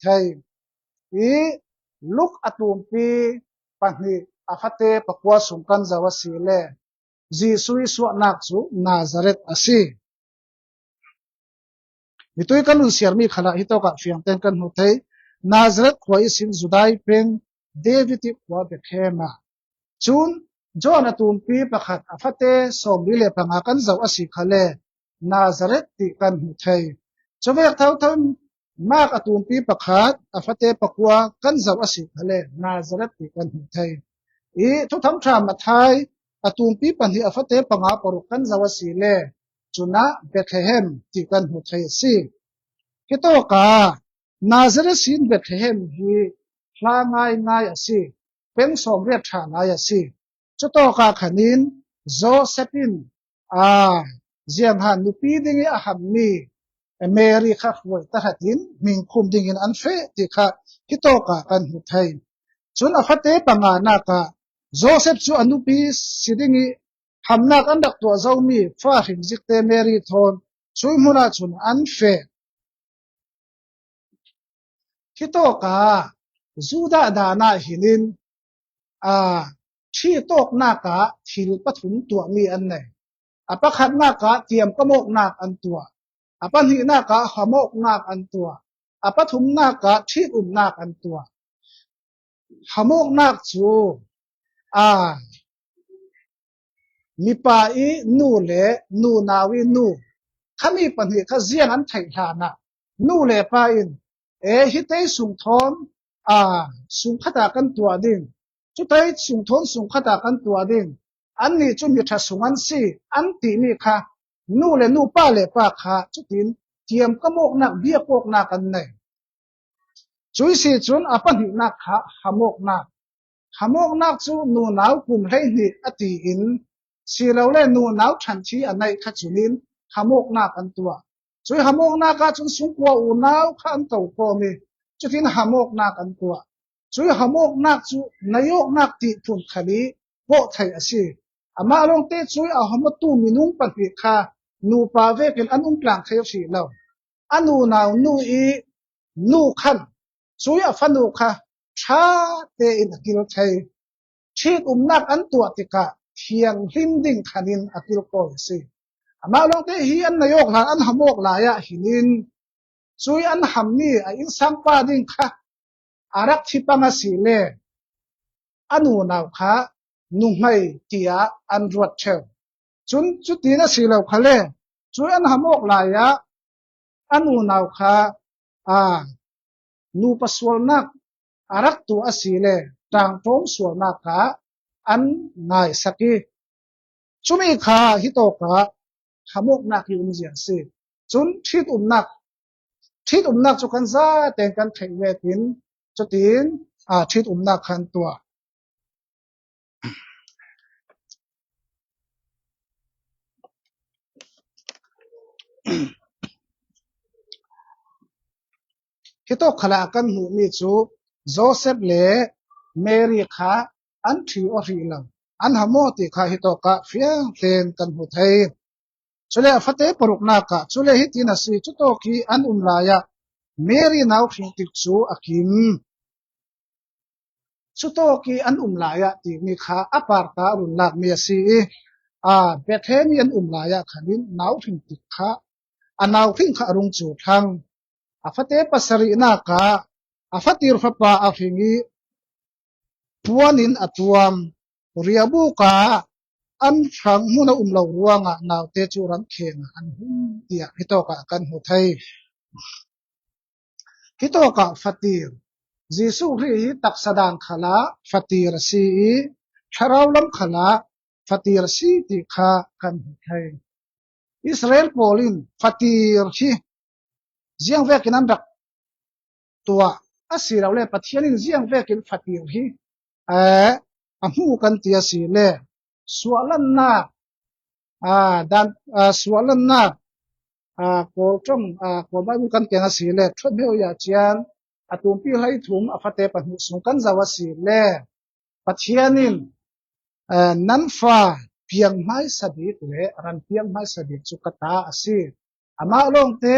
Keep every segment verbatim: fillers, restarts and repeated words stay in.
thei. I Luk a tumpi pahnih a fate pakua sung kan zoh a si le, Jesu i suahnak cu Nazareth a si. Mitui kan run siarmi khalah hitawkah fiangten kan hmu thei. Nazareth khua ihsin Judai peng David i khua Bethlehem ah. Cun John a tumpi pakhat a fate sawmli le panga kan zoh a si khale Nazareth ti kan hmu thei. Cuvek thotho Mark a tumpi pakhat a fate pakua kan zoh a si khale Nazareth ti kan hmu thei. I Thuthang ṭha Matthai a tumpi pahnih a fate panga paruk kan zoh a si le cunah Bethlehem ti kan hmu thei a si. Hitawkah Nazareth sin Bethlehem hi hla ngaingai a si, peng sawmriat ṭha lai a si. Cutawkah khanin Joseph in aa zianghan nupi ding i a hammi Mary kha hruai tahratin hmingkhum dingin an feh ti kha hitawkah kan hmu thei. Cun a fate panganak ah Joseph cu a nupi si ding i hamnak an rak tuah zomi fa hringzikte Mary thawn cui hmunah cun an feh. Hitawkah Judah dan ah hin in aa ṭhit awknak ah thil pathum tuahmi an nei. A pakhatnak ah tiamkam awknak an tuah, a pahnihnak ah hamawknak an tuah, a pathumnak ah ṭhitumnak an tuah. Hamawknak cu aa mipa i nu le nunau i nu, khami pahnih kha ziang an theih hlanah nu le pa in e hitei sung thawn aa sung khatah kan tuah ding, cutei sung thawn sung khatah kan tuah ding, annih cu mi ṭha sung an si an timi kha nu le nu, pa le pa kha cutin tiamkam awknak, biak awknak an nei. Cui si cun a pahnihnak kha hamawknak. Hamawknak cu nunau kum hleihnih a tiin silole nunau ṭhanthi a neih kha cunin hamawknak an tuah. Cui hamawknak ahcun sungkua unau kha an to kawm i cutin hamawknak an tuah. Cui hamawknak cu nei awknak tihphun khal i kawh theih a si. Amah lawngte cui a hamawtu minung pahnih kha nupa vekin an um tlang thei a si lo. A nunau nu i nu khan cui a fanu kha ṭha tein a kil thei. Ṭhitumnak an tuah tikah thianghlim ding khanin a kilkawi a si. Amah lawngte hi an nei awk hlan, an hamawk lai ah hin in cui an hammi a innsangpa ding kha a rak thi pang a si le a nunau kha nuhmei tiah an ruat ṭheu. Cun cutin a si lo khale cui an hamawk lai ah a nunau kha aa nupa sualnak a rak tuah a si le ṭaangṭawm sualnak ah an ngaisak i cumi kha hitawkah hamawknak i umzia a si. Cun ṭhitumnak, ṭhitumnak cu kan zaten kan theih vekin cutin aa ṭhitumnak kha an tuah. Hitawk khalah kan hmuhmi cu Joseph le Mary kha an ṭhi aw hrih lo, an hamaw ti kha hitawkah fiangtlen kan hmu thei. Cule a fate paruknak ah cule hitin a si, cutawk i an um lai ah Mary nau hring tik cu a kim. Cutawk i an um lai ah timi kha a parta a run lakmi a si i, aa, Bethlehem i an um lai ah khan in nau hring tik kha, a nau hring kha a rung cu thlang. A fate pasarihnak ah a fatir fapa a hring i puan in a tuam. Riabuk ah an hrang hmun a um lo ruangah naute cu ramkheng ah an hung tiah hitawkah kan hmu thei. Hitawkah fatir, Jesuh Khrih hi taksa dan khalah fatir a si i, thlarau lam khalah fatir a si ti kha kan hmu thei. Israel pawl in fatir hi ziangvekin an rak tuah a si lo le Pathian in ziangvekin fatir hi, eh, a hmu kan ti a si le suahlannak, aa, dan, aa, suahlannak, aa, Kawl ṭong, aa, Kawl Bible kan keng a si le, ṭhuat hmeu i ah cian a tumpi hlei thum a fate pahnih sung kan zoh a si le, Pathian in, aa, nan fa piang hmaisa bik le ran piang hmaisa bik cu ka ta a si. Amah lawngte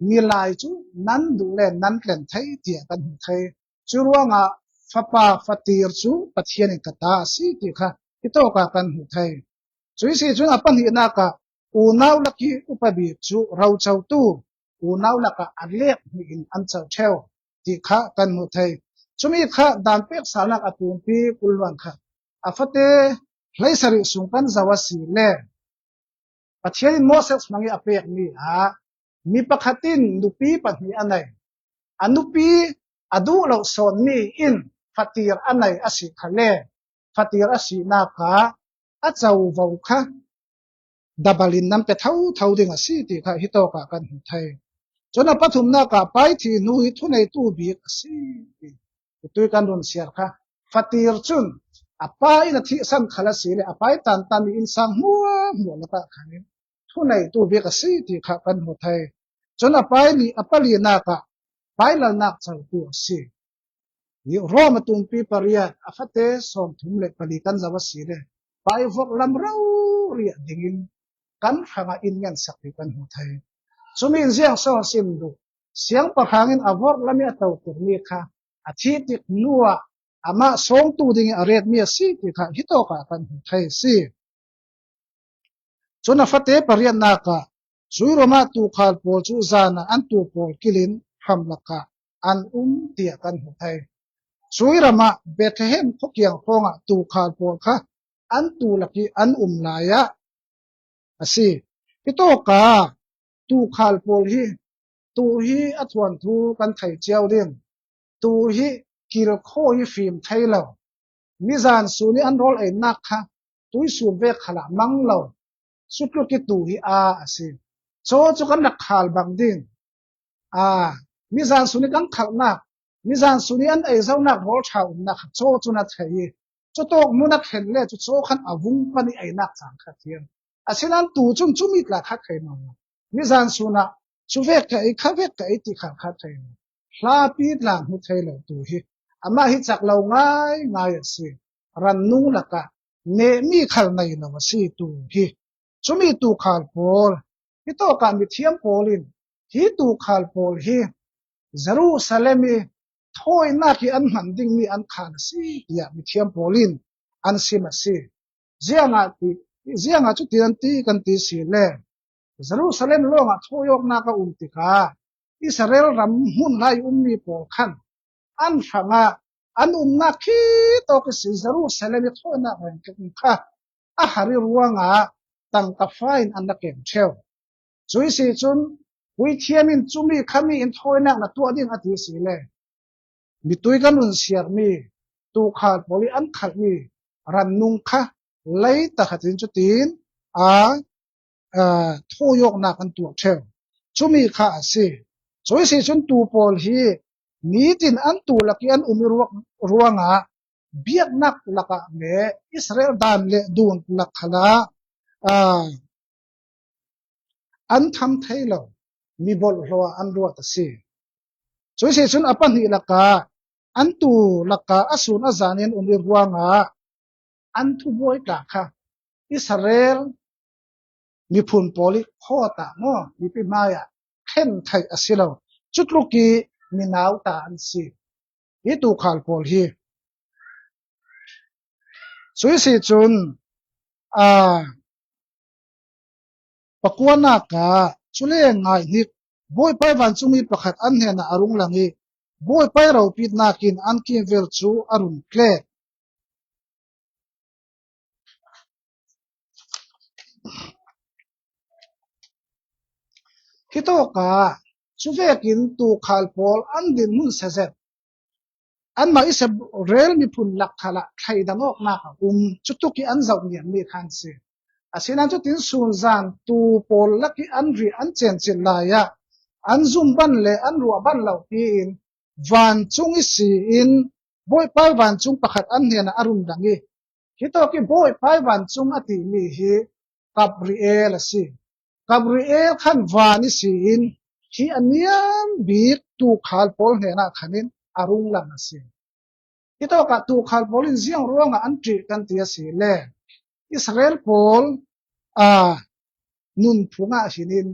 milai cu nan duh le nan tlen thei tiah kan hmu thei. Cu ruangah fapa fatir cu Pathian in ka ta a si ti kha hitawkah kan hmu thei. Cuih si cun a pahnihnak ah unau lak i upa bik cu rocotu unau lakah a lek hnih in an co ṭheu ti kha kan hmu thei. Cumi kha dan pek salnak a pumpi kul luan kha a fate hleisarih sung kan zoh a si le Pathian in Moses hmang i a pekmi ah mi pakhat in nupi pahnih a nei. A nupi a duh lo sawnmi in fatir a nei a si kha le fatir a sinak ah a covo kha dabal in nan pe thotho ding a si ti kha hitawkah kan hmu thei. Cun a pathumnak ah pa i thih hnu hi thuneitu bik a si ti tui kan run siar kha. Fatir cun a pa in a thihsan khal a si le a pa i tantami innsang hmuahhmuah lakah khan in thuneitu bik a si ti kha kan hmu thei. Cun a pa i li, a palinak ah pa i lalnak cotu a si. Rom a tumpi pariat a fate sawmthum le pali kan zoh a si le pa i vorhlam rori ah dingin kan hrangah in ngansak ti kan hmu thei. Cumi in ziang so a sim duh, siangpahrang in a vorhlam i a totirmi kha a thih tik hnuah amah sawngtu dingin a retmi a si ti kha hitawkah kan hmu thei a si. Cun a fate pariatnak ah cuih ruangah tuukhal pawl cu zan ah an tuu pawl kilin hram lakah an um tiah kan hmu thei. Cuih ram ah Bethlehem khuakiang hrawngah tuukhal pawl kha an tuu lak i an um lai ah a si. Hitawkah tuukhal pawl hi tuu hi a thuanthu kan thei cio ding. Tuu hi kilkhawi hi fim thei lo. Mizan sun i an rawl einak kha tuisun vek khalah mang lo. Cutluk i tuu hi aa a si. Caw cu kan rak khal bang ding. Aa, mizan sun i kan khalhnak, mizan sun i an eizonak rawl ṭha umnak kha caw cu na thei i, cutawk hmun a thlen le cu caw khan a vung pan i einak caan kha thiam. Asinan tuu cun cumi tla kha thei nawn lo. Mizan sun ah cu vek ka ei, kha vek ka ei ti khal kha thei lo. Hlapi tla hmu thei lo tuu hi. Amah hi cak lo ngaingai a si. Rannung lakah nehmi khal nei lo a si tuu hi. Cumi tuukhal pawl, hitawkah mithiam pawl in hi tuukhal pawl hi Jerusalem i thawinak i an hman dingmi an khal a si tiah mithiam pawl in an sim a si. Ziangah ti, ziangah cutin an ti kan ti si le Jerusalem lawngah thawi awknak a um tikah Israel ram hmun lai ummi pawl khan an hrangah an umnak khi tawk ihsin Jerusalem i thawinak rengkek kha a har i ruangah tangka fa in an la kem ṭheu. Cuih si cun puithiam in cumi khami in thawinak na tuah ding a ti si le mitui kan run siarmi tuukhal pawl i an khalhmi rannung kha lei tahratin cutin a aa, thawi awknak an tuah ṭheu. Cumi kha a si. Cuih si cun tuu pawl hi nitin an tuu lak i an um i ruak, ruangah biaknak lakah le Israel dan le dun lak khalah, aa, an tham thei lo mi bolh hlawh an ruat a si. Cuih si cun a pahnih lakah an tuu lakah a sun a zan in um i ruangah an thubuai tla kha Israel miphun pawl i khawt ah maw mipi hmaiah thlen theih a si lo. Cutluk i minau ta an si. Hi tuukhal pawl hi. Cuih si cun, aa, pakuanak ah cule ngaihnik Bawipa i vancungmi pakhat an hnenah a rung lang i Bawipa i ropitnak in an kimvel cu a run tlet. Hitawkah cuvekin tuukhal pawl an dinhmun sazet anmah Israel miphun lak khalah thleidang awknak a um cutuk i an zoh niammi khan si. Asinain cutin sunzan tuu pawl lak i an ri an cencil lai ah an zum ban le an ruah ban lo piin vancung i si in Bawipa i vancung pakhat an hnenah a run dang i hitawk i Bawipa i vancung a timi hi Gabriel a si. Gabriel khan van i si in hi a niam bik tuukhal pawl hnenah khan in a rung lang a si. Hitawkah tuukhal pawl in ziang ruangah an ṭih kan ti a si le Israel pawl a nunphung ah hin in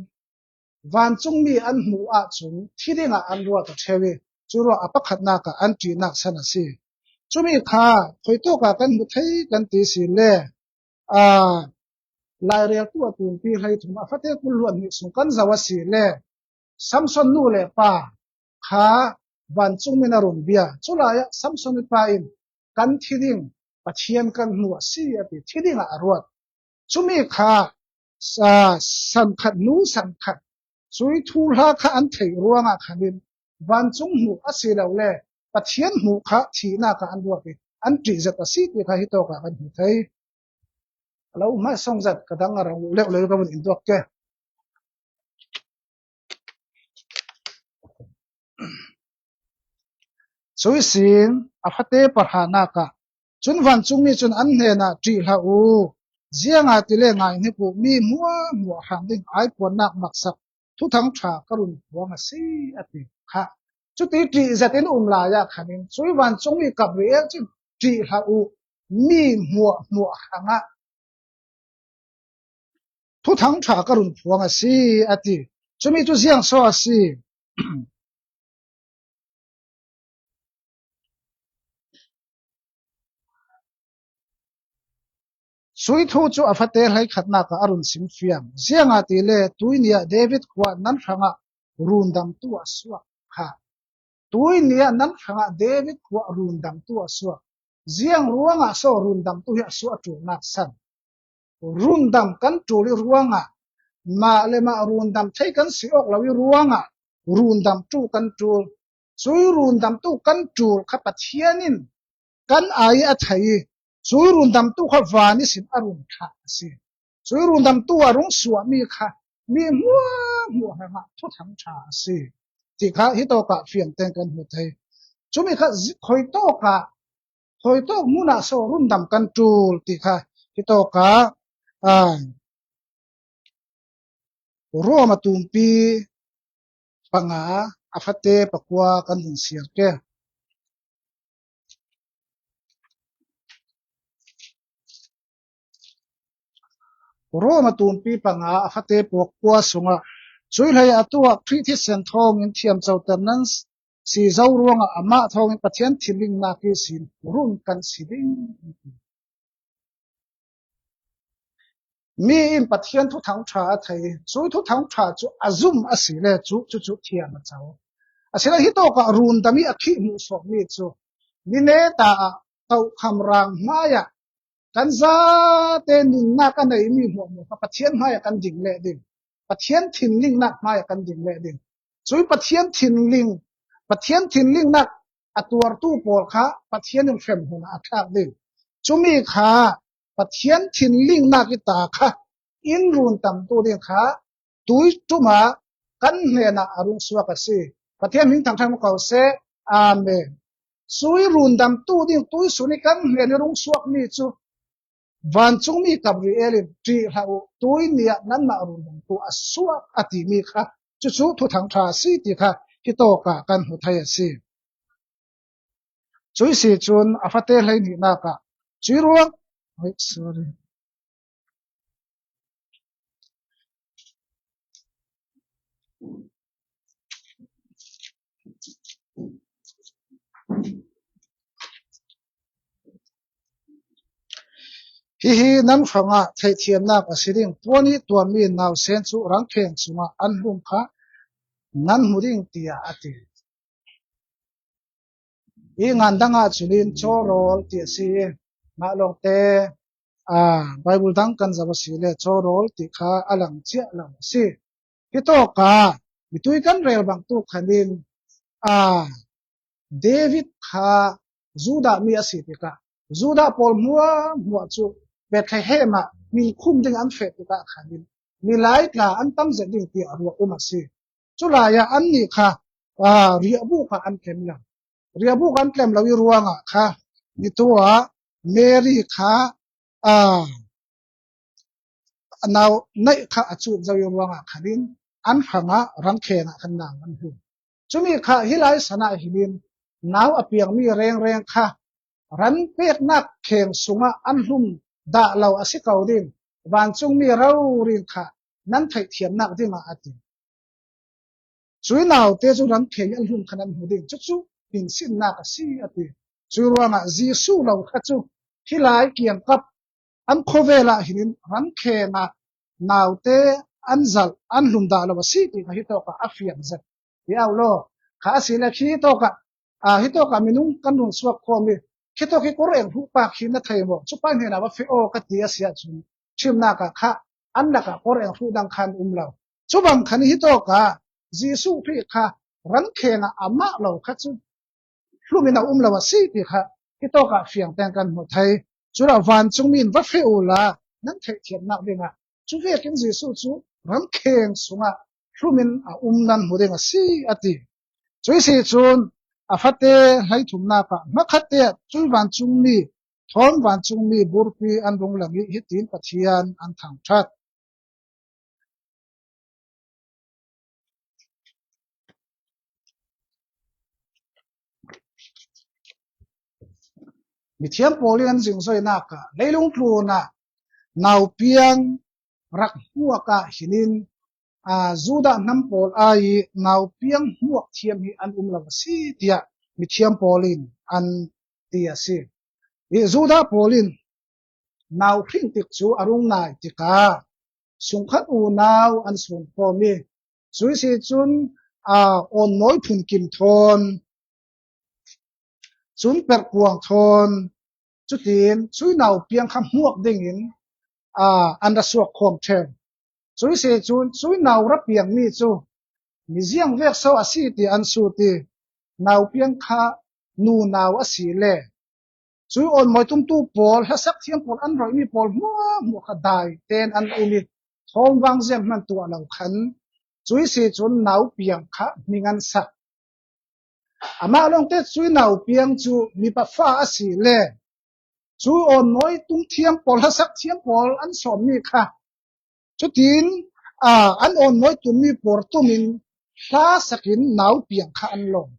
vancungmi an hmuh ahcun thi dingah an ruat aw ṭheu i, curuangah a pakhatnak ah an ṭihnak san a si. Cumi kha khuitawk ah kan hmu thei kan ti si le, aa, Laireltu a tumpi hleithum a fate kul hluan hnih sung kan zoh a si le, Samson nu le pa kha vancungmi in a run bia. Culai ah Samson i pa in, "Kan thi ding, Pathian kan hmu a si," a ti, thi dingah a ruat. Cumi kha, sa-, san khat hnu san khat, cui thuhla kha an theih ruangah khan in, vancung hmuh a si lo le Pathian hmuh kha thihnak ah an ruat i, an ṭih zet a si ti kha hitawk ah kan hmu thei. A lo hmaisawng zat ka dang a rang leuh leuh ka vun in duak ke. Cui sin a fate pahranak ah, cun vancungmi cun an hnenah, "Ṭih hlah u, ziangahtile ngai hnik u, mi hmuahhmuah hrang ding aipuannak maksak thuthang ṭha ka run phuang a si," a ti kha. Cuti ṭih zet in um lai ah khan in, cui vancungmi Gabriel cun, "Ṭih hlah u, mi hmuahhmuah hrangah thuthang ṭha ka run phuang a si," a ti. Cumi cu ziang so a si? Cui thu cu a fate hleikhatnak ah a run simfiang. Ziangahtile tuini ah David khua nan hrangah rundamtu a suak kha. Tuini ah nan hrangah David khua rundamtu a suak. Ziang ruangah so rundamtu hi a suah ṭulnak san? Rundam kan ṭul i ruangah, mah le mah rundam thei kan si awk lo i ruangah rundamtu kan ṭul. Cui rundamtu kan ṭul kha Pathian in kan ai a thei i, cui rundamtu kha van ihsin a run thlah a si. Cui rundamtu a rung suahmi kha mi hmuahhmuah hrangah thuthang ṭha a si ti kha hitawk ah fiang tein kan hmu thei. Cumi kha zi-, khuitawk ah, khuitawk hmun ah so rundam kan ṭul ti kha hitawk ah, aa, Rom a tumpi panga a fate pakua kan vun siar ke. Rom a tumpi panga a fate pakua sungah, "Cui hlei a tuah Khrih thisen thawngin thiamcoter nan si zo ruangah amah thawngin Pathian thinlingnak ihsin run kan si ding." Mi in Pathian thuthang ṭha a thei, cui thuthang ṭha cu a zum a si le cu, cucu thiam a co. Asile hitawk ah rundam i a khih hmuhsuakmi cu ni neta ah tohkham rang hmaiah kan zate nunnak a neimi hmuahhmuah kha Pathian hmaiah kan ding leh ding, Pathian thinlingnak hmaiah kan ding leh ding. Cui Pathian thinling, Pathian thinlingnak a tuartu pawl kha Pathian in hremhmun ah a thlak ding. Cumi kha Pathian thinlingnak i ta kha in rundamtu ding kha tui ṭum ah kan hnenah a rung suak a si. Pathian hming thangṭhat ko seh. Amen. Cui rundamtu ding tui sun i kan hnen i rung suakmi cu vancungmi Gabriel in, "Ṭih hlah u, tuini ah nanmah rundamtu a suak," a timi kha cucu thuthang ṭha a si ti kha hitawk ah kan hmu thei a si. Cui si cun a fate hleihnihnak ah cui ruang, oi, sorry. Hihi nan hrangah theihthiamnak a si ding, puan i tuahmi nausen cu rangkheng sungah an hlum kha nan hmu ding, tiah a ti. Hi ngan dang ah cun in cawrawl ti a si. Mah lawngte, aa, Baibal dang kan zoh a si le cawrawl ti kha a lang ciah lo a si. Hitawk ah mitui kan rel bangtu khan in, aa, David kha Judah mi a si tikah, Judah pawl hmuahhmuah cu Bethlehem ah hminkhum ding an feh tikah khan in milai tla an tam zet ding tiah ruah um a si. Culai ah annih kha, aa, riahbuk ah an tlem lo. Riahbuk an tlem lo i ruangah kha, mi tu ah Mary kha, aa, nau naih kha a cut zo i ruangah khan in an hrangah rangkheng ah khan nau an hlum. Cumi kha hi lai san ah hin in nau a piangmi rengreng kha ran peknak kheng sungah an hlum dah lo a si ko ding, vancungmi rori kha nan theihthiamnak dingah a ti. Cui naute cu ran kheng an hlum khan an hmu ding, cucu hminsinnak a si, a ti. Cui ruangah Jesuh lo kha cu hih lai kiangkap an khawvel ah hin in ran kheng ah naute an zalh, an hlum dah lo a si ti kha hitawk ah a fiang zet. Hi au law, kha a si le khi hitawk ah, aa, hitawk ah minung kan run suak khawm i, khitawk hi kawr eng hruh pa khi na thei maw? Cupa hnenah va feh aw ka ti a si ahcun, ṭhimnak ah kha an lakah kawr eng hruh dang khan um lo. Cubang khan hitawk ah Jesuh Khrih kha ran kheng ah amah lo kha cu hlum in a um lo a si ti kha hitawk ah fiang tein kan hmu thei. Culah vancungmi in va feh uhla, nan theihthiamnak dingah cuvekin Jesuh cu ran kheng sungah hlum in a um nan hmu ding a si, a ti. Cui si cun a fate hleithumnak ah hmakhatte ah cui vancungmi, thawn vancungmi burpi an rung lang i hitin Pathian an thangṭhat. Mithiam pawl in an zingzoinak ah leilung tlun ah naupiang rak hmuak ah hin in, aa, Judah hnam pawl ai i naupiang hmuak thiam hi an um lo a si, tiah mithiam pawl in an ti a si. I Judah pawl in nau hring tik cu a rung nai tikah sungkhat unau an sungkhawm i, cui si cun, aa, awnmawi phunkim thawn, cun perhkuang thawn, cutin cui naupiang kha hmuak dingin, aa, an ra suak khawm ṭheu. Cui si cun cui nau ra piangmi cu mi ziang vek so a si ti an sut i, naupiang kha nunau a si le cui awnmawi tumtu pawl, hlasak thiam pawl an roihmi pawl hmuahhmuah kha dai tein an um i, thawmvang ziang hman tuah lo khan cui si cun naupiang kha hming an sak. Amah lawngte cui naupiang cu mipa fa a si le cui awnmawi tum thiam pawl, hlasak thiam pawl an sawmmi kha cutin, aa, an awnmawi tummi pawl tumin hlasak in naupiang kha an lawm.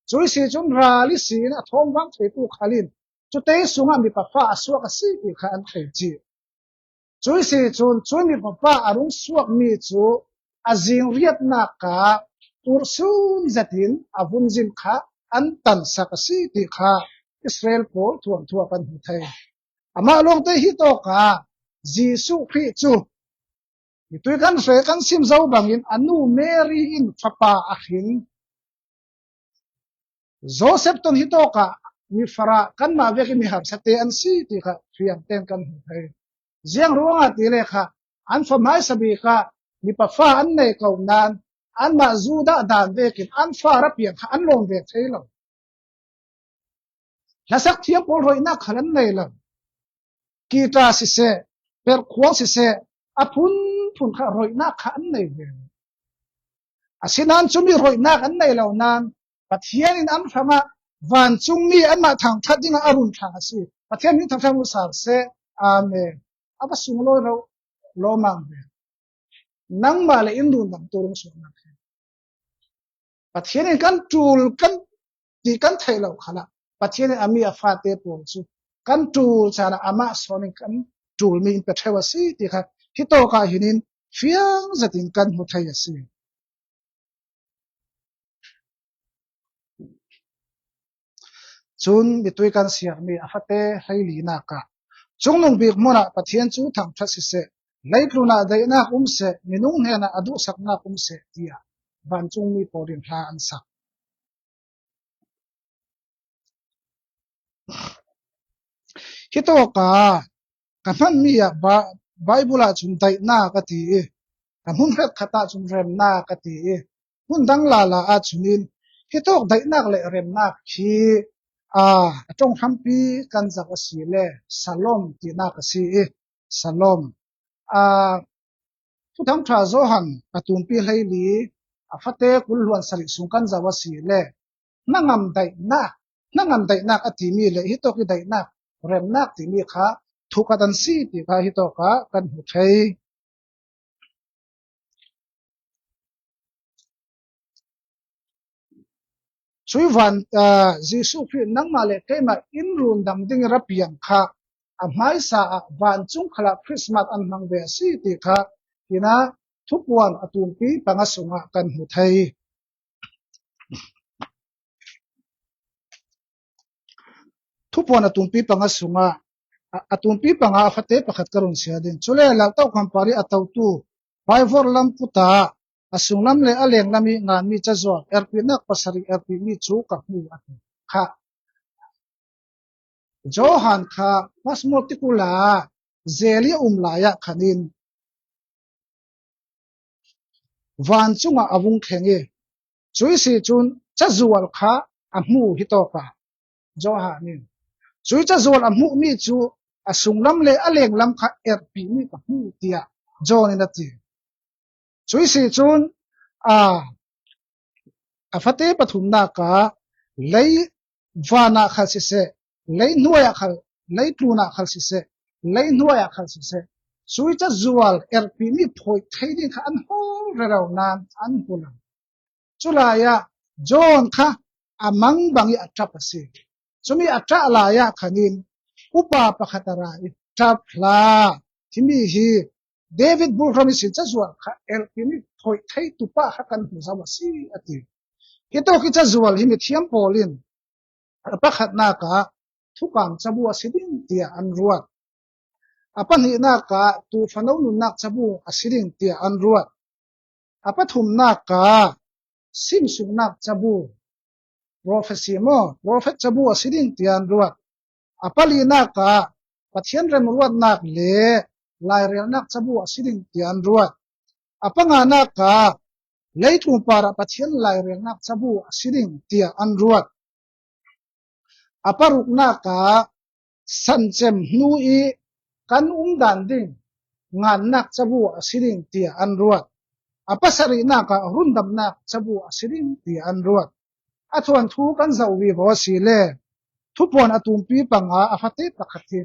Cui si cun ral ihsin a thawmvang theitu khal in cutei sungah mipa fa a suak a si ti kha an thei cih. Cui si cun cui mipa fa a rung suakmi cu a zingriatnak ah ursun zetin a vunzin kha an tansak a si ti kha Israel pawl thuanthu ah kan hmu thei. Amah lawngte hitawk ah Jesuh Khrih cu mitui kan hrek kan sim zo bangin a nu Mary in fapa a hring. Joseph ton hitawk ah mi farah kanmah vekin mi harsate an si ti kha fiang tein kan hmu thei. Ziang ruangah ti le kha an fa hmaisa bik ah mipa fa an nei ko nain anmah Judah dan vekin an fa ra piang kha an lawm ve thei lo. Hlasak thiam pawl roihnak khal an nei lo. Kita siseh, perhkhuang siseh, a phunphun kha roihnak kha an nei ve. Asinain cumi roihnak an nei lo nain Pathian in an hrangah vancungmi anmah thangṭhat dingah a run thlang a si. Pathian min thangṭhat mu sal seh. Amen. A va sunglawi lo lawmang ve. Nangmah le in rundamtu rung suaknak hi. Pathian in kan ṭul kan ti kan theih lo khalah Pathian in a mi a fate pawl cu kan ṭul caan ah amah sawn in kan ṭulmi in pe ṭheu a si ti kha hitawk ah hin in fiang zetin kan hmu thei a si. Cun mitui kan siarmi a fate hleilinak ah, cungnung bik hmun ah Pathian cu thangṭhat siseh, leitlun ah daihnak um seh, minung hnenah a duhsaknak um seh, tiah vancungmi pawl in hla an sak. Hitawk ah ka hmanmi ah Ba-, Baibal ah cun daihnak a ti i, ka hmun hrekkhat ah cun remnak a ti i, hmun dang lala ah cun in hitawk daihnak le remnak hi, aa, a ṭong hrampi kan zoh a si le salom tinak a si i, salom. Aa, Thuthang ṭha Johan a tumpi hleili a fate kul hluan sarih sung kan zoh a si le hnangam daihnak, hnangam daihnak a timi le hitawk i daihnak, remnak timi kha thukhat an si ti kha hitawk ah kan hmu thei. Cui van, aa, Jesuh Khrih nangmah le keimah in rundam ding i ra piang kha a hmaisa ah vancung khalah Christmas an hmang ve a si ti kha hinah Thupuan a tumpi panga sungah kan hmu thei. Thupuan a tumpi panga sungah, a, a tumpi panga a fate pakhat ka run sia ding. Cule Laltokham parih a totu, vaivor lam puta, a sunglam le a lenglam i ngan mi cazual, erpihnak pasarih erpih mi cu ka hmu a ti kha. Johan kha Patmos tikulh ah zel i a um lai ah khanin vancung ah a vung thleng i, cuih si cun cazual kha a hmu hi tawk ah, Johan in, cuih cazual a hmuhmi cu a sunglam le a lenglam kha erpihmi ka hmu, tiah John in a ti. Cuih si cun, a, a fate pathumnak ah lei van ah khal siseh, lei hnuai ah khal, lei tlun ah khal siseh, lei hnuai ah khal siseh, cuih cazual erpihmi phoih thei ding kha an hawl rero nain an hmu lo. Culai ah John kha a mang bang i a ṭap a si. Cumi a ṭah lai ah khanin upa pakhat a ra i, "Ṭap hlah, himi hi David bulhram ihsin cazual kha erpihmi phoih theitu pa kha kan hmu zo a si," a ti. Hitawk i cazual hi mithiam pawl in a pakhatnak ah thukam cabu a si ding tiah an ruat. A pahnihnak ah tuufano nunnak cabu a si ding tiah an ruat. A pathumnak ah simsuknak cabu, prophecy maw, prophet cabu a si ding tiah an ruat. A palinak ah Pathian remruatnak le lairelnak cabu a si ding tiah an ruat. A panganak ah leitlun parah Pathian lairelnak cabu a si ding tiah an ruat. A paruknak ah sancem hnu i kan umdan ding ngannak cabu a si ding tiah an ruat. A pasarihnak ah rundamnak cabu a si ding tiah an ruat. A thuanthu kan zoh vivo asile, Thupuan a tumpi panga a fate pakhat hi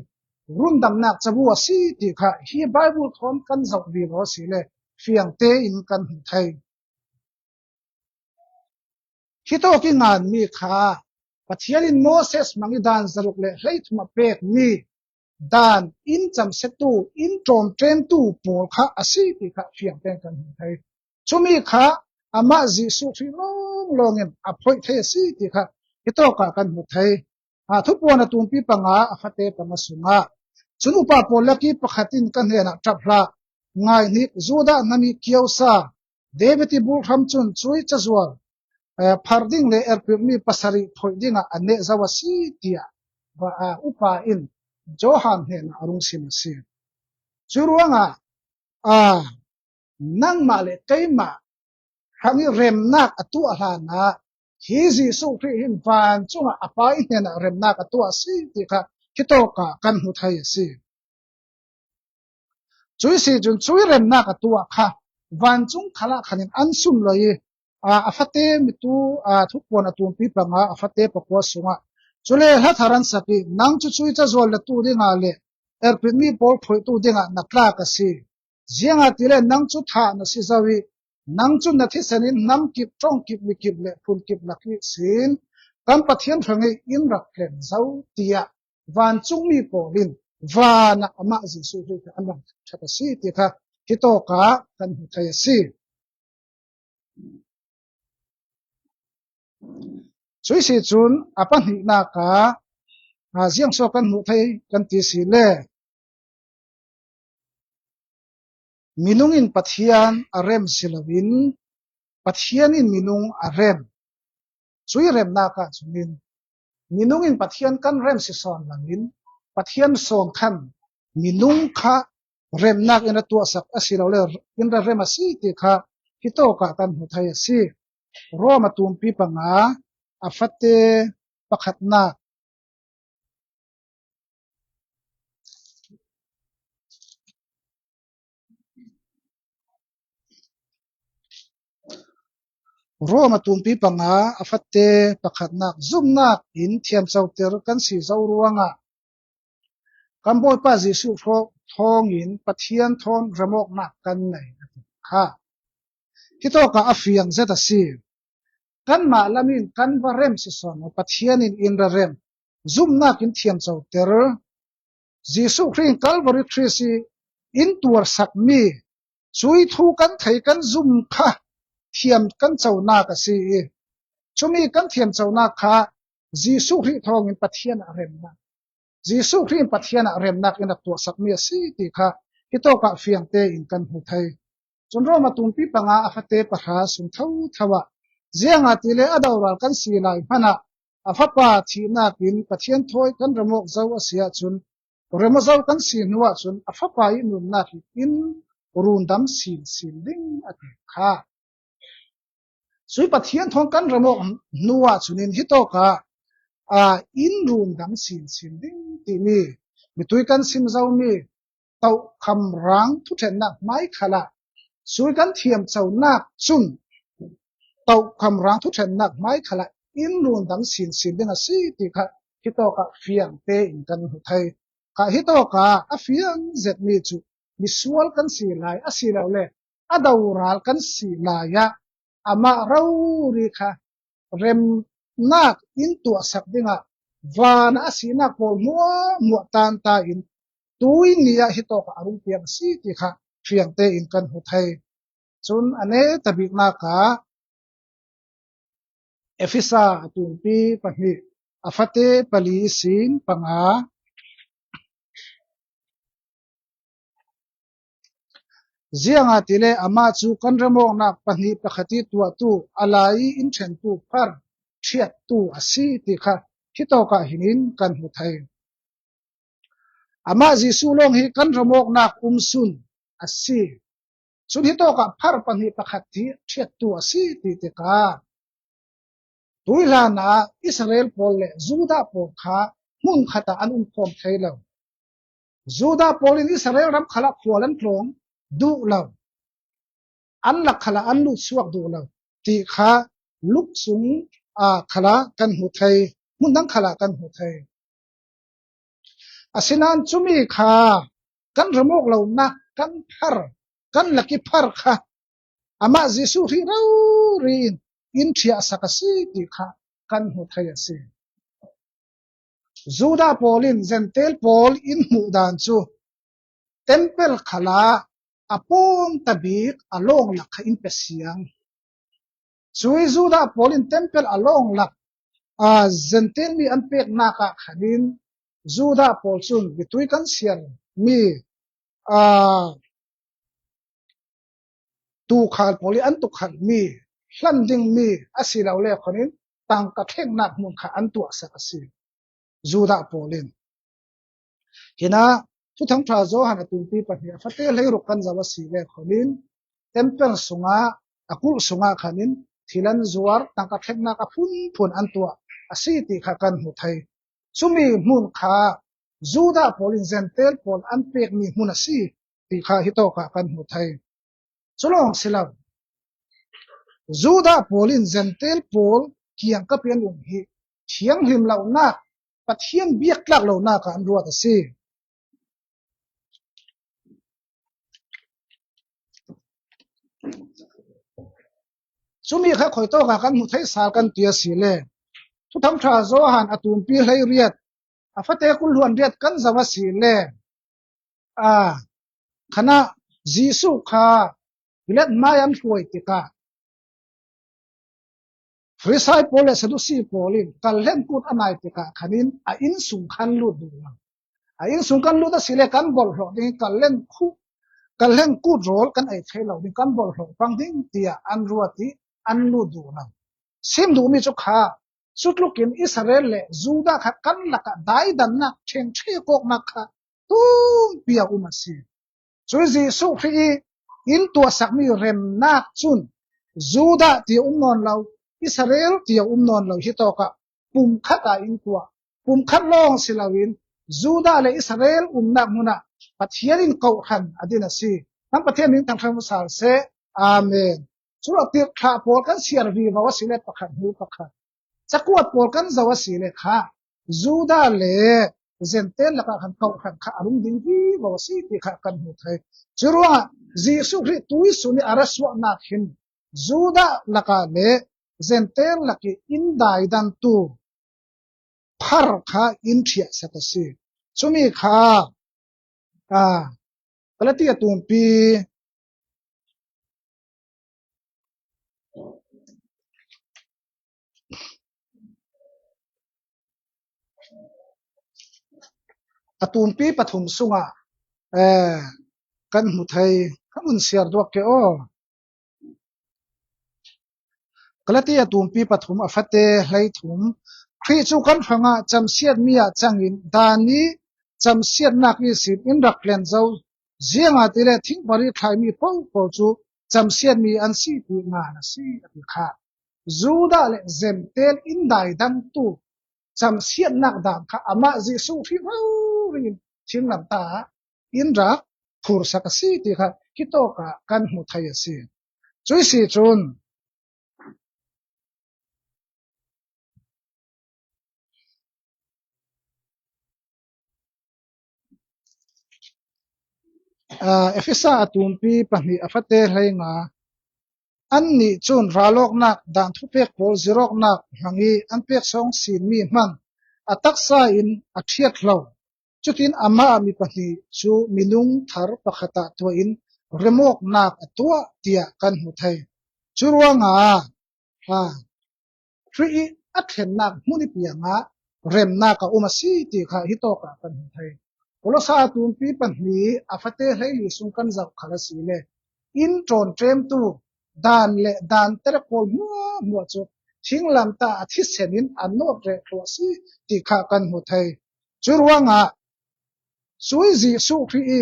rundamnak cabu a si ti kha hi Bible thawn kan zoh vivo asile fiang tein kan hmu thei. Hitawk i nganmi kha Pathian in Moses hmang i dan zaruk le hleithum a pekmi dan in camsiatu, in ṭawmṭemtu pawl kha a si ti kha fiang tein kan hmu thei. Cumi kha amah Jesuh Khrih lawnglawng in a phoih thei a si ti kha hitawk ah kan hmu thei. A, Thupuan a tumpi panga a fate panga sungah, cun upa pawl lak i pakhat in ka hnenah, "Ṭap hlah, ngaihnik, Judah hnam i kiosa David i bulhram cun cuih cazual, eh, phar ding le erpimmi pasarih phoih dingah a neh zo a si," tiah va, a, upa in Johan hnenah a rung sim a si. Cu ruangah, a, nangmah le keimah hrang i remnak a tuah hlanah hi Jesuh Khrih hin vancungah a Pa i hnenah remnak a tuah a si ti kha hitawk ah kan hmu thei a si. Cuih si cun cuih remnak a tuah kha vancung khalah khan in an sum lo i, a, a fate mitu, a, Thupuan a tumpi panga a fate pakua sungah, "Cule hla thar an sak i, 'Nang cu cuih cazual na tu dingah le erpimmi pawl phoihtu dingah na tlak a si. Ziangahtile nang cu thah na si zo i, nang cun na thisen in hnam kip, ṭong kip, mi kip le phun kip lak ihsin kan Pathian hrang i in rak tlen zo,'" tiah vancungmi pawl in vanah amah Jesuh Khrih kha an rak ṭhat a si ti kha hitawk ah kan hmu thei a si. Cuih si cun a pahnihnak ah, a, ziang so kan hmuh thei kan ti si le, minung in Pathian a rem si loin Pathian in minung a rem. Cuih remnak ah cun in minung in Pathian kan rem si sawn loin Pathian sawn khan minung kha remnak in a tuahsak a si lo le in ra rem a si ti kha hitawk ah kan hmu thei a si. Rom a tumpi panga a fate pakhatnak. Rom a tumpi panga a fate pakhatnak, zumnak in thiamcoter kan si zo ruangah kan Bawipa Jesuh thawngin Pathian thawn remawknak kan nei a ti kha hitawk ah a fiang zet a si. Kanmah lam in kan va rem si sawn lo, Pathian in in ra rem, zumnak in thiamcoter, Jesuh Khrih in Calvary Khrih i in tuarsakmi cuih thu kan thei kan zum kha thiam kan conak a si i, cumi kan thiamconak kha Jesuh Khrih thawngin Pathian a remnak Jesuh Khrih in Pathian ah remnak in a tuahsak mi a si ti kha hitawkah fiangte in kan hmu thei. Cun Roma tumpi panga a fate pahra sung thotho ah, ziangahtile a doral kan si lai hmanah a Fapa thihnak in Pathian thawi kan remawk zo a si ahcun, remawk zo kan si hnu ahcun a Fapa ih nunnak hi in rundam sinsin ding a ti kha. Cui Pathian thawn kan remawk hnu ahcun in hitawkah aa, in rundam sinsin ding timi mitui kan sim zomi tohkham rang thuṭhennak hmai khalah sui kan thiamconak cun tohkham rang thuṭhennak hmai khalah in rundam sinsin ding a si ti kha hitawkah fiangte in kan hmu thei. Kha hitawkah a fiang zetmi cu misual kan si lai asilole a doral kan si lai ah amah rori kha remnak in tuahsak dingah van a sinak pawl hmuahhmuah tanta in tui ni ah hitawkah a rung piak a si ti kha fiangte in kan hmu thei. Cun a netabiknak ah Efesa a tumpi pahnih a fate pali sin panga, ziangahtile amah cu kan remawknak pahnih pakhat ih tuahtu a lai ih in ṭhentu phar ṭhiattu a si ti kha hitawkah hin in kan hmu thei. Amah Jesuh lawng hi kan remawknak umsun a si. Cun hitawkah phar pahnih pakhat hi ṭhiattu a si ti tikah tuihlan ah Israel pawl le Judah pawl kha hmun khat ah an um khawm thei lo. Judah pawl in Israel ram khalah khual an tlawng duh lo, an lak khalah an lut suak duh lo ti kha Luk sung aa khalah kan hmu thei, hmun dang khalah kan hmu thei. Asinain cumi kha kan remawk lonak kan phar, kan lak ih phar kha amah Jesuh Khrih rori in in ṭhiahsak a si ti kha kan hmu thei a si. Judah pawl in Jentail pawl in hmuh dan cu tempel khalah a pawngta bik a lawng lak kha in pe siang. Cui Judah pawl in tempel a lawng lak aa, Jentail mi an peknak ah khan in Judah pawl cun mitui kan siar mi aa, tuukhal pawl ih an tukhalmi, hlan dingmi asilole khan in tangka thlengnak hmun kha an tuahsak a si. Judah pawl in. Hinah Thuthang ṭha Johan a tumpi pahnih a fate hleiruk kan zoh a si le khan in tempel sungah, a kulh sungah khan in thil an zuar, tangka thlengnak a phunphun an tuah a si ti kha kan hmu thei. Cumi hmun kha Judah pawl in Jentail pawl an pekmi hmun a si ti kha hitawkah kan hmu thei. Cu lawng si lo. Judah pawl in Jentail pawl kiangkap ih an um hi thianghlim lonak, Pathian biaktlak lonak ah an ruat a si. Cumi kha khuitawkah kan hmu thei sal kan ti a si le Thuthang ṭha Johan a tumpi hleiriat a fate kul hluan riat kan zoh a si le aa, khanah Jesuh kha Pilat hmai an hruai tikah Farisai pawl le Sadusi pawl in kalhlen kut a nai tikah khan in a innsung khan lut duh lo. A innsung kan lut a si le kan bawlhhlawh ding, kalhlen khuh, kalhlen kut rawl kan ei thei lo ding, kan bawlhhlawh pang ding tiah an ruat ih an lut duh lo. Sim duhmi cu kha cutlukin Israel le Judah kha kan lakah daidannak ṭhengṭhek awknak kha tumpi a um a si. Cui Jesuh Khrih ih in tuahsakmi remnak cun Judah ti a um nawn lo, Israel ti a um nawn lo, hitawkah pumkhat ah in tuah. Pumkhat lawng si loin Judah le Israel umnak hmunah Pathian in kohhran a din a si. Kan Pathian min thangṭhat hmasa seh. Amen. Curuangah tirhthlah pawl kan siar vivo a si le pakhat hnu pakhat cakuat pawl kan zoh a si le kha Judah le Jentail lakah khan kohhran kha a rung ding vivo a si ti kha kan hmu thei. Curuangah Jesuh Khrih tuihsun ih a ra suahnak hin Judah lakah le Jentail lakih in daidantu phar kha in ṭhiahsak a si. Cumi kha aa, Galati a tumpi a tumpi pathum sungah, eh, kan hmu thei, kan hun siar duak ke aw. Galati a tumpi pathum a fate hleithum. Khrih cu kan hrangah camsiatmi ah cangin dan i camsiatnak ihsin in rak tlen zo. Ziangahtile thingpari thlaimi paohpaoh cu camsiatmi an si ti ngan a si, a ti kha. Judah le Jentail in daidangtu camsiatnak dan kha amah Jesuh Khrih rori in thinglamtah ah in rak phursak a si ti kha hitawk ah kan hmu thei a si. Cuih si cun, aa, Efesa a tumpi pahnih a fate hleinga, annih cun ralawknak dan thupek pawl zirawknak hmang i an pek sawng sinmi hmang a taksa in a ṭhiat hlo. Cutin amah mi pahnih cu minung thar pakhat ah tuah in remawknak a tuah, tiah kan hmu thei. Cu ruangah, ha, Khrih i a thlennak hmun i piangah remnak a um a si ti kha hitawk ah kan hmu thei. Kolosa a tumpi pahnih a fate hleili sung kan zoh khal a si le, in ṭawn ṭemtu dan le dan terek pawl hmuahhmuah cu thinglamtah a thisen in a nawt reh thluah a si ti kha kan hmu thei. Cu ruangah cui Jesuh Khrih i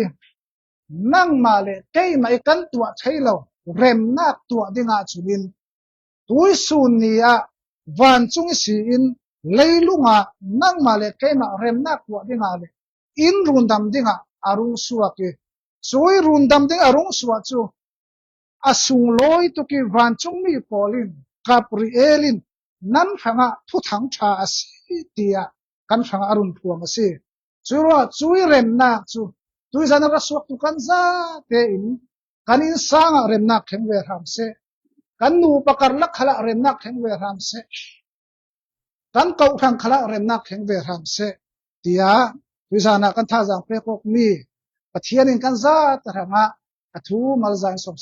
nangmah le keimah i kan tuah thei lo remnak tuah dingah cun in tuisun ni ah vancung i si in leilung ah nangmah le keimah remnak tuah dingah le in rundam dingah a rung suak i, cui rundam ding a rung suah cu a sunglawi tuk i vancungmi pawl in, Gabriel in nan hrangah thuthang ṭha a si, tiah kan hrangah a run phuang a si. Curuah cui remnak cu tuizan a ra suaktu kan zate in kan innsang ah remnak thleng ve hram seh, kan nupa karlak khalah remnak thleng ve hram seh, kan kawhhran khalah remnak thleng ve hram seh, tiah tuizan ah kan thazaang pek awkmi Pathian in kan zate hrangah a thu malzain sawm